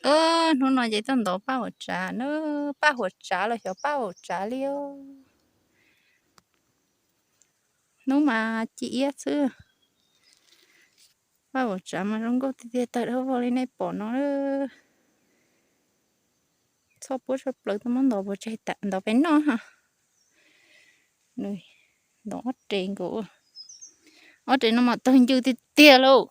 Hnub no ces tuaj ntov paj huam tsav na, paj huam tsav los xyov paj huam tsav li os. Hnub mas ci iab xwb. Paj huam tsav mas zoo nkauj tiag tiag, tawg dawb vog li nej pom no. Txhob puab tshaj plaws, tuaj muab ntov puas tseg ntov peb noj ha. Ntov ob rev nkaus, ob rev no mas tawg ncw tiag tiag lauj.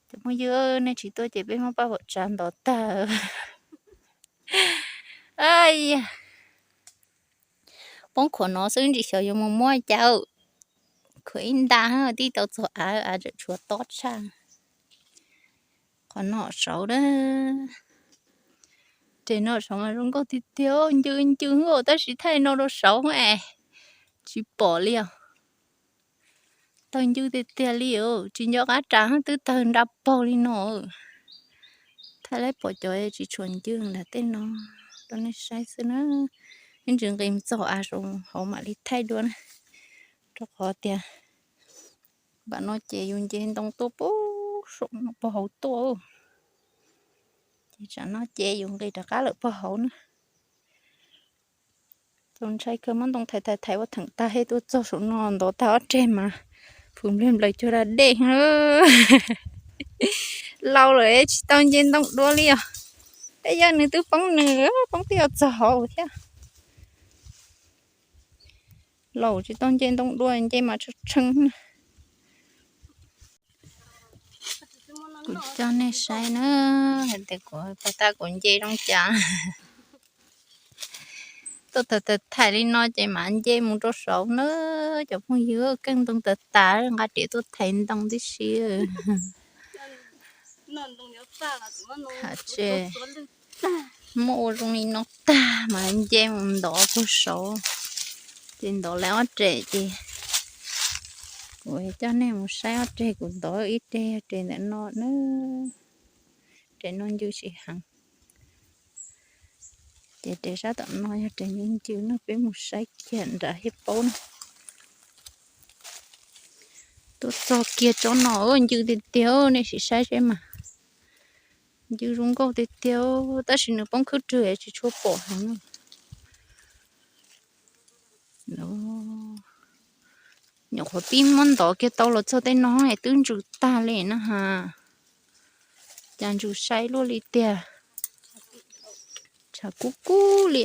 Cov phooj ywg, nej tsis tuaj ces peb muab paj huam tsav ntov tag. Poob khuam no xwb, ntsis xyov yuav mus muab cas. Khuam ib nta tib tau txog av, av tseem tshuav tob tshaj. Qhov no saud na, rev no saud mas zoo nkauj tiag tiag, ncw ncw os, tab sis thaij no rau saud es tsis pom li os. Tawg ncw tiag tiag li os, tsis nco qab ras twb tawg nra paug li no. Thaij lawv pom cov tsis tshua ncw nram tej no rau nej saib xwb na. Ib ntsis nqis txog av saud hauv mam li thaij dua na, rau qhov tias npam no ces yus nce ntoo tuaj puag saum no puag hauv tuaj. Ces tsam no ces yus nqis rov qab lawm puag hauv na. Txaus ntshai kawg, muab ntoo thaiv thaiv thaiv ua theem tag, hej tuaj txog saum no ntov tag ob reg mas phuv nplawg nplaws cuag da dej. Laus lawm tsis tau nce ntoo dua li os. Peb yawg nws twb poob nws, poob twb yuav txog hauv thiab. Laus tsis tau nce ntoo dua, nce mas tshee tshee. Kuv coj nej saib na, hais tias kuv pas tas kuv nce zoo cas. Tuaj tawm tawm thaij li no ces mam nce mus rau saud na. Cov phooj ywg, keej ntoo tawv tas, nqa riam tuaj thaiv ntoo tib si. Thaum tseem muaj ua zoo li no tag mas nce mus ntov puag saud, ces ntov lawm ob reg ces kuv coj nej mus saib ob reg, kuv ntov ib reg yog reg ntawm no na, reg no ncw tsis heev. Ces reg sab tom no yog reg ncw ncw na, peb mus saib kiag nram thiaj paub na. Tuaj txog kiag tsob no ncw tiag tiag, nej sim saib seb mas. Ncw zoo nkauj tiag tiag, tab sis nws poob khwb rwg tsis tshua pom heev. Nyuam qhuav pib muab ntov kiag tau los txog tej no es twb ntsws tag li na ha. Cas ntsws sai luaj li tiag. Tshav kub kub li.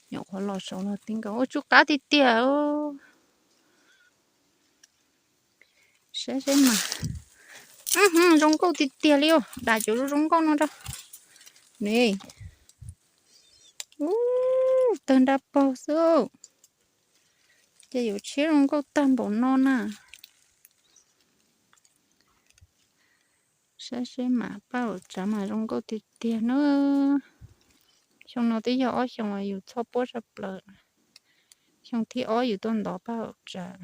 Nyuam qhuav los saud los ti nkaus, ua tsw qab tiag tiag. Saib seb mas. Zoo nkauj tiag tiag li os, dam cov zoo nkauj no rau. Ni, tawg nra paug xwb. Ces yuav tshiab zoo nkauj tag npaum no na. Saib seb mas, paj huam tsav mas zoo nkauj tiag tiag na. Xyoo no twb yog ob xyoo yus txhob puab tshaj plaws. Xyoo thib ob yus tuaj ntov paj huam tsav.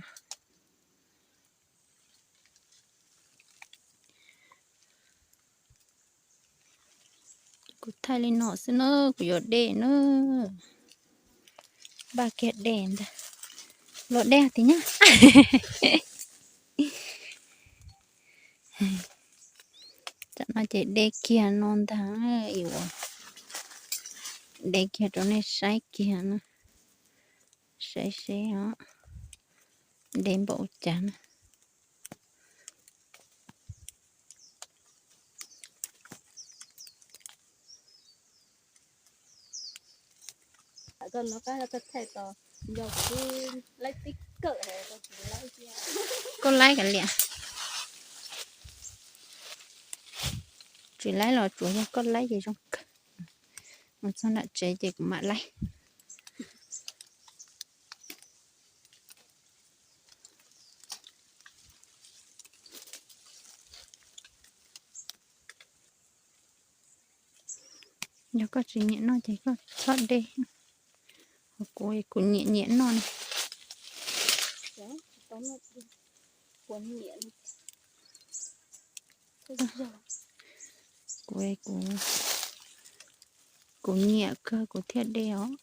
Kuv thaij li no xwb na, kuv yuav de na. Npaj kiag de ntag. Los de tim nyab. Tam no ces de kiag no ntag, de kiag rau nej saib kiag na. Saib seb os, de npaum cas na. Koj laib kav liam. Tsis laib los tsuas yog koj laib ces zoo kawg. Mus txog nram tsev ces kuv mam laib. Yog koj tsis nyiam noj ces koj txhob de. Kuv, kuv nyiam nyiam noj ne. Kuv, kuv, kuv nyiam kawg kuv thiaj de os.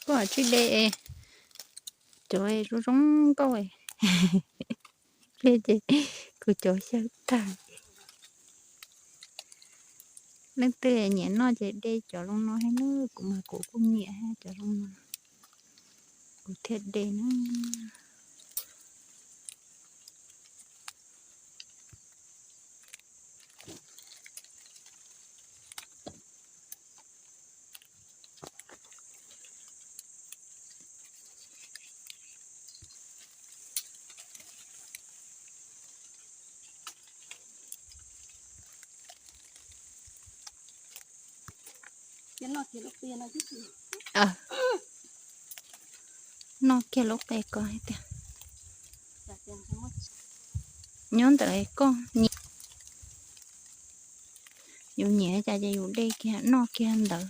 Koj tsis de, Cov zoo zoo nkauj, pliag ces kuv cov xyaw tag. Leej twg nyiam noj ces de cov zoo no thiab na, kuv mas kuv kuj nyiam cov zoo no, kuv thiaj de na. Noj kiag lub qe ko tiag. Nyob ntawm koj nyiam, yus nyiam cas ces yus de kiag noj kiag ntawd.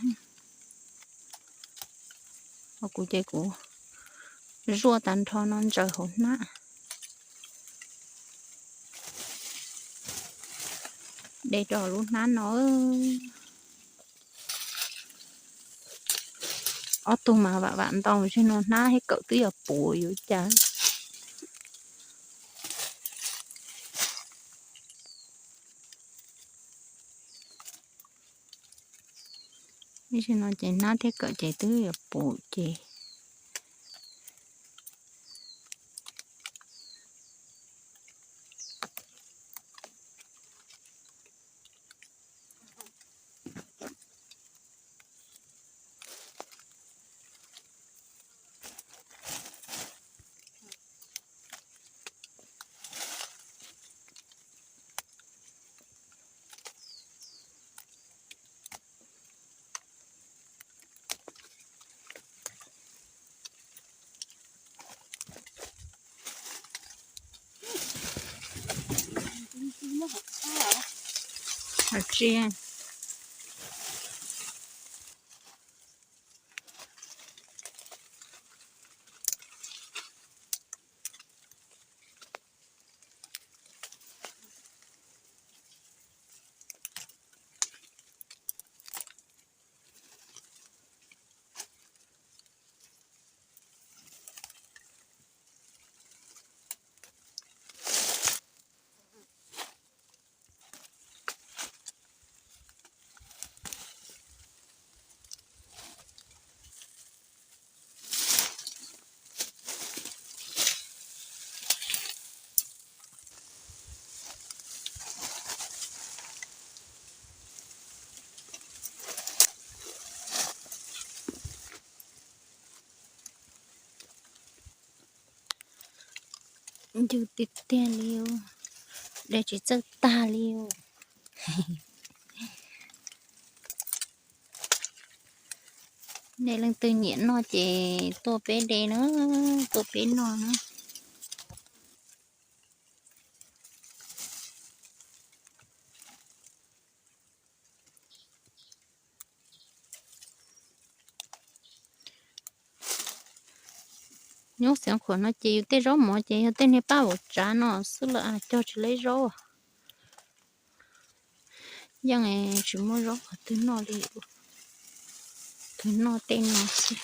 Ho kuv ces kuv zuaj tag nrho no ntsaws hauv hnab, de rau lub hnab no. Ob tug mas vam vam ntau, sim no hnab thiab kawm twb yuav puv yuav cas. Sim no ces hnab thiab kawm ces twb yuav puv ces. Hais tsis Ncw tiag tiag li, de tsis txawj tag li. Nej leej twg nyiam noj ces tuaj peb de na, tuaj peb noj na. Nyob Xeev Khuam no ces yus tej zaub mov ces yog tej niag paj vauv tsav no xwb lawm, cog tsis leb zaub. Yeej tsis muaj zaub qhov twg noj li, twb noj tej no xwb.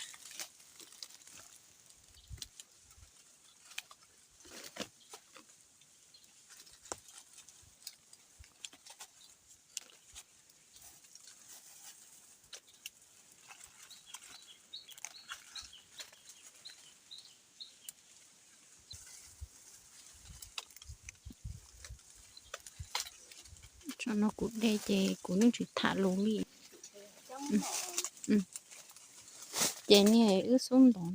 Tsam no kuv de ces kuv yeej tsis tham lus li. Ces niag wb xub ntoov.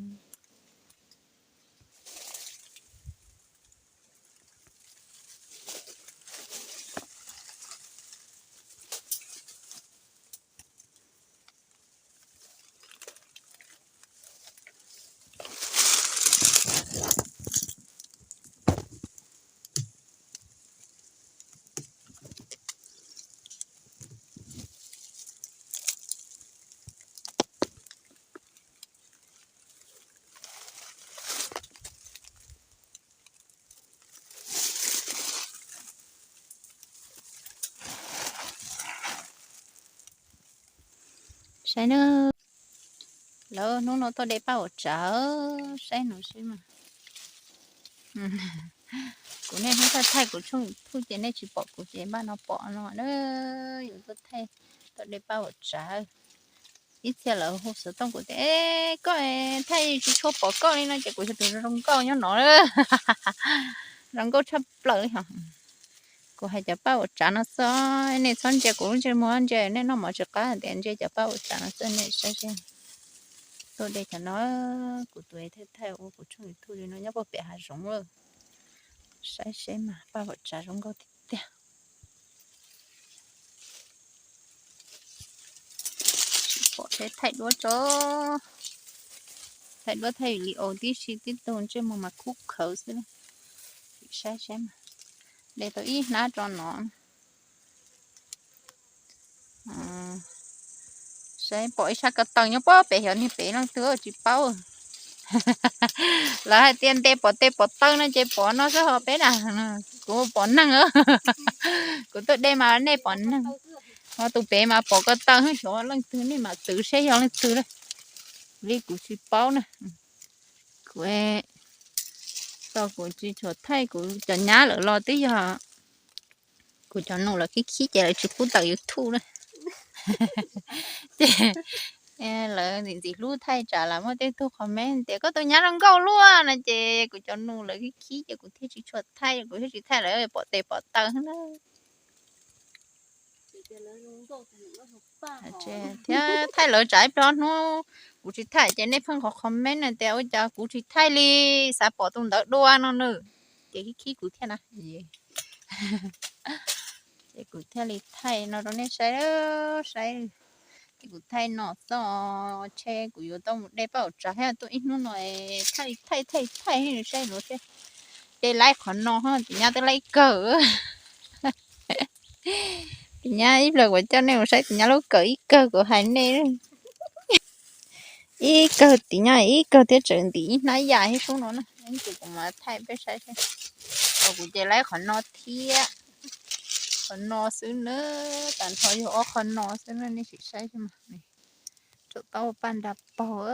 Saib na, Lawv hnub no tuaj de paj uas tsav, saib no seb mas. Kuv niaj hnub thaij thaij kuv tshooj YouTube ces nej tsis pom kuv ces npaj no pom no na. Yuav tuaj thaij, tuaj de paj uas tsav. Ib txhia lawv hu xov tooj kuv tias, koj thaij tsis tshua pom koj li no ces kuv yog tus zoo nkauj nyob no. Zoo nkauj tshaj plaws li hos. Kuv hais cov paj uas tsav no xwb, nej txhob ntsia kuv lub ntsej muag, ntsia nej noj mov tsis qab tias ntsia cov paj uas tsav no xwb, nej saib seb. Tuaj de cov no, kuv tus thaij thaij ua kuv tshooj YouTube li no nyob puag pem hav zoov lawm. Saib seb mas paj uas tsav zoo nkauj tiag tiag. Tsis pom seb thaij duab tso. Thaij duab thaij li aus tib si tib tug ntsej muag mas khub khawv xwb. Saib seb mas. De tau ib hnab tso no. Saib pom ib sab ko taw nyob puag pem xyov niag pem leej twg tsis paub. Lawv hais tias nte pom tes pom taw no ces pom no xwb ho peb na. Kuv pom neeg. Kuv tuaj de mas nej pom neeg. Ho tus pem mas pom ko taw xyov leej twg, nej mam txwv seb yog leej twg li. Kuv tsis paub na. Kuv, tau kuv tsis tshua thaij kuv cov nyab lawm los twb yog kuv cov nus lawv khib khib ces lawv tsis pub tawm YouTube na. Ces lawv ntxim ntxim hlub thaij tsam lawv muaj tej tug comment tias koj tus nyab zoo nkauj luaj no ces kuv cov nus lawv khib khib ces kuv thiaj tsis tshua thaij, kuv thiaj tsis thaij lawv pom tes pom taw na. Thiab thaij lawv tsam ib pliag hnub kuv tsis thaij ces nej pheej qhov comment no tias ua cas kuv tsis thaij li, xav pom tus ntawd dua no nws. Ces khib khib kuv thiab na. Ces kuv thiaj li thaij no rau nej saib, saib. Ces kuv thaij no xwb, ntshe kuv yuav tau mus de paj uas tsav thiab tuaj ib hnub no thaij thaij thaij thaij saib no thiab. De laib qhov no, tim nyab twb laib kawg. Tim nyab ib pliag kuv coj nej mus saib tim nyab lub kawm ib kawg kuv hais nej. Ib kawg tim nyab ib kawg thiab tseem ntim ib hnab yam thiab sub no na. Ces kuv mam thaij peb saib seb. Kuv ces laib qhov no thiab qhov no xwb na, tag nrho yog ob qhov no xwb na, nej sim saib seb mas. Tsaum taub paj nra paug.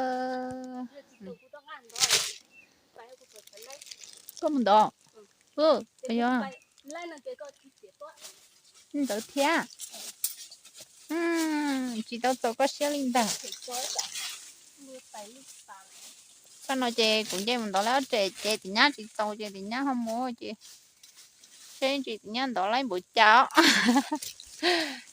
Koj mus ntov? Yog ntawd thiab. Tsis tau txaus koj siab li ntag. Koj no ces kuv nce mus ntov lawm ob re ces tim nyab tsis txaus ces tim nyab ho mus ces seb tsis tim nyab ntov laib npaum cas.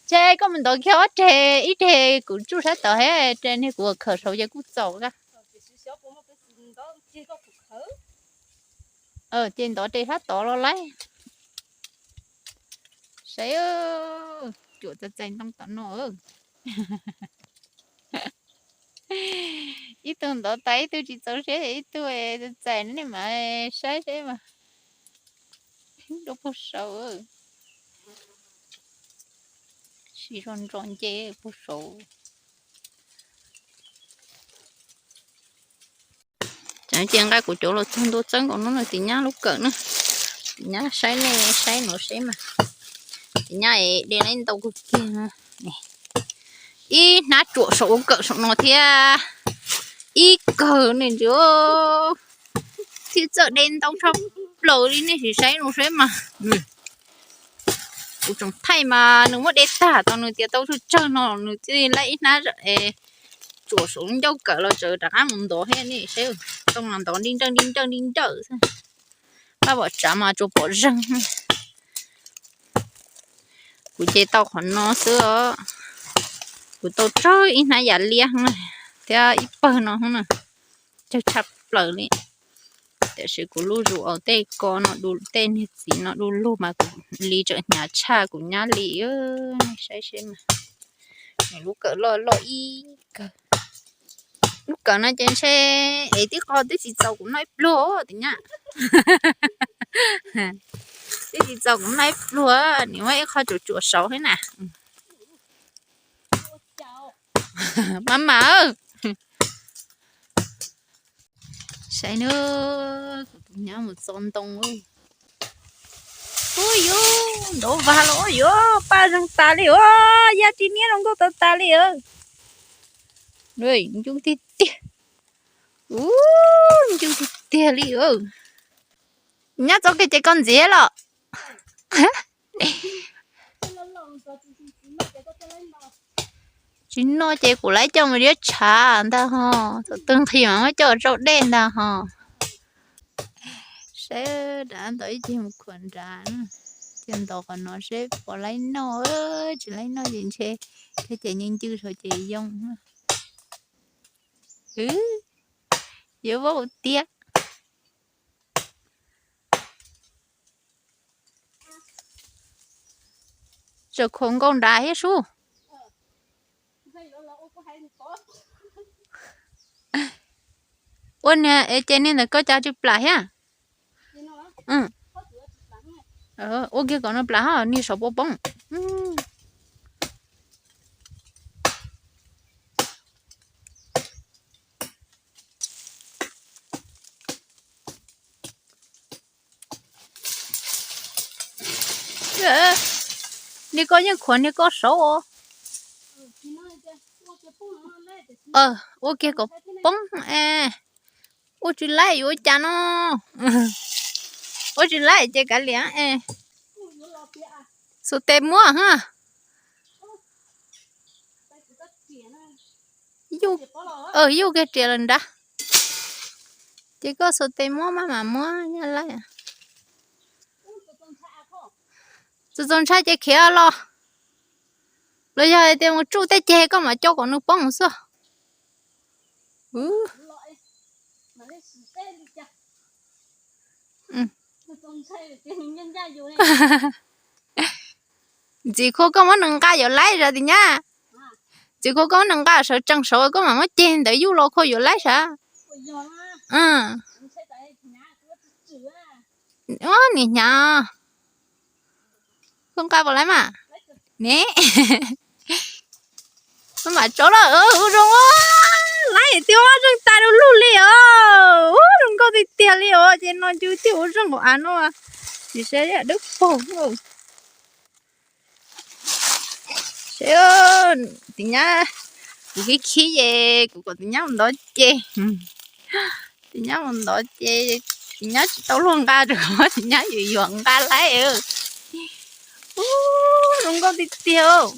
Ces koj mus ntov kiag ob re, ib re kuv tsuj sab tod thiab re niag kuv khawm saud ces kuj txaus koj. Ces ntov re sab tod los laib. Saib, cuam txais txais ntoo tom no. Ib tug ntov tas ib tug tsis txaus siab, ib tug txais nej mam saib seb mas. Dua puag saud. Siv zog ntso nce puag saud. Ces nqa kuv cov los txog ntua txawb nkaus no na, tim nyab lub kawm na. Tim nyab saib nej saib no seb mas. Tim nyab es de laib ntau kawg kiag. Ib hnab tsuam saum ua kawm saum no thiab. Ib kawg ne ntsia. Thiab txawj de ntau tshaj plaws li, nej sim saib no seb mas. Kuv tseem thaij mas nws muab de tag tau, nws tias tau tsawg tsawg no nws thiaj laib ib hnab tsuam saum ncauj kawm los tseem rov qab mus ntov thiab ne seb. Tau mas ntov nti nrawj nti nrawj nti nrawj xwb. Paj uas tsav mas tsuas pom zeeg. Kuv ces tau qhov no xwb os. Kuv tau tsawg ib hnab yam liab thiab ib pawg no na, tsawg tshaj plaws li. Tiam sis kuv lub zus aus tej ko no, tej niag txiv no du lug mas kuv li tseem hnyav tshaj kuv nyab li. Nej saib seb mas, nws lub kawm loj loj ib kawg. Lub kawm no ces ntshe es tib qho twb tsis txaus kuv noj ib pluag tim nyab. Twb tsis txaus kuv noj ib pluag, nws muab ib qho tsuam tsuam saud thiab na. Maj mam, saib na, kuv tus nyab mus txo ntoo. Ub yuv, ntov vag los ub yuv, paj zeeg tas li os, yaj tsis niab zoo nkauj tas tas li os. Ncub tiag tiag. Ub, ncw tiag tiag li. Nyob txoj kev ces koj ntxiv los. Tsis noj ces kuv lawv coj mus ziab tshav ntag ho. Thaum twg nqhis mas muab coj rau dej ntag ho. Saib dav ntawd ib ceg mus khuam nrad. Cia ntaus qhov no seb puas laib noj, tsis laib noj ces ntshe thiab ces nyeej ncw saum ces yoo. Yuav vau tiag. Tseem khuam nkaus nrad thiab sub. Ua niag es ces niag ntawd koj cas tsis plam thiab? Ua kiag kom nws plam ho niag saum puas poob. Niag koj yeej khuam niag koj saud os. Ua kiag kom poob es. Ua tsis laib yuav ua cas no. Ua tsis laib ces kav liam es. Xuas tes muab ha. Yuj kiag riam lawm nrad. Ces koj xuas tes muab maj mam muab nyab laib. Txaus txaus ntshai ces khiav los. Los yog tias mus tsuj tej ceg koj mam coj kom nws poob xwb. Ntxim khua koj muab nws nqa yuav laib sav tim nyab. Ntxim khua koj muab nws nqa sawv tsees saud koj mam muab ceg ntawd yuj los khua yuav laib sav. Niam hnyav. Koj nqa puas laib mas? Ne. Mam tso lawm, ua zoo, laib tiag, ua zeeg tas du lug li os. Ua zoo nkauj tiag tiag li os, ces no cus thiaj ua zeeg nkaus av no. Tsis saib dawb paug. Seb, tim nyab, kuv khib khib ces kuv kom tim nyab mus ntov ces, tim nyab mus ntov ces, tim nyab tsis tau luag nqa rau, tim nyab yuav yuav nqa laib. Ub, zoo nkauj tiag tiag.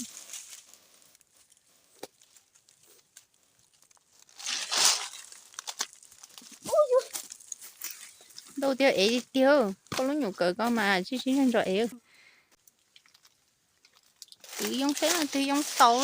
Ntau tiag ev tiag, koj lub nyuam kawm koj mas sib sib nrog ev. Twv yoo saib twg yoo tau.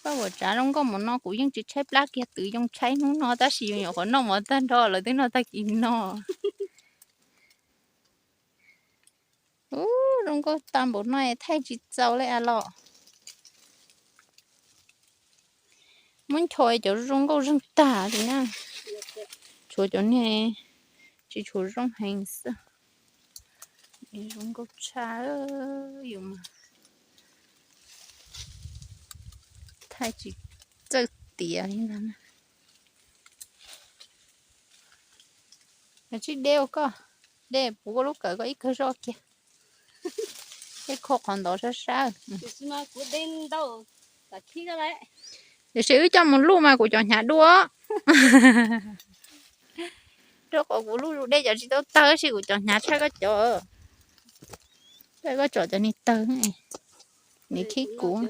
Koj ua tsav zoo nkauj mus no kuv yeej tsis tshaib plab kiag twv yoo tshaib hnub no tab sis yus nyuam qhuav noj mov tag nrho lawv twb noj tag kis no. Ub, zoo nkauj tag npaum no thaij tsis txaus li as los. Muab ncho cov zoo nkauj zeeg tag li na. Tshuav cov niag tsis tshuav zoo heev xwb. Zoo nkauj tshaj yus mas thaij tsis txawj tiav li ntag. Tsib deb ua koj, deb puv koj lub kawm koj ib kawg zoj kiag. Deb kho qhov ntawd sab sab. Tiam sis wb coj mus luj mas kuv cov hnyav dua. Rau qhov kuv luj zus dej cov tsis tau tawg tab sis kuv cov hnyav tshaj koj cov. Koj tsom cov niag tawg, niag khib kuv.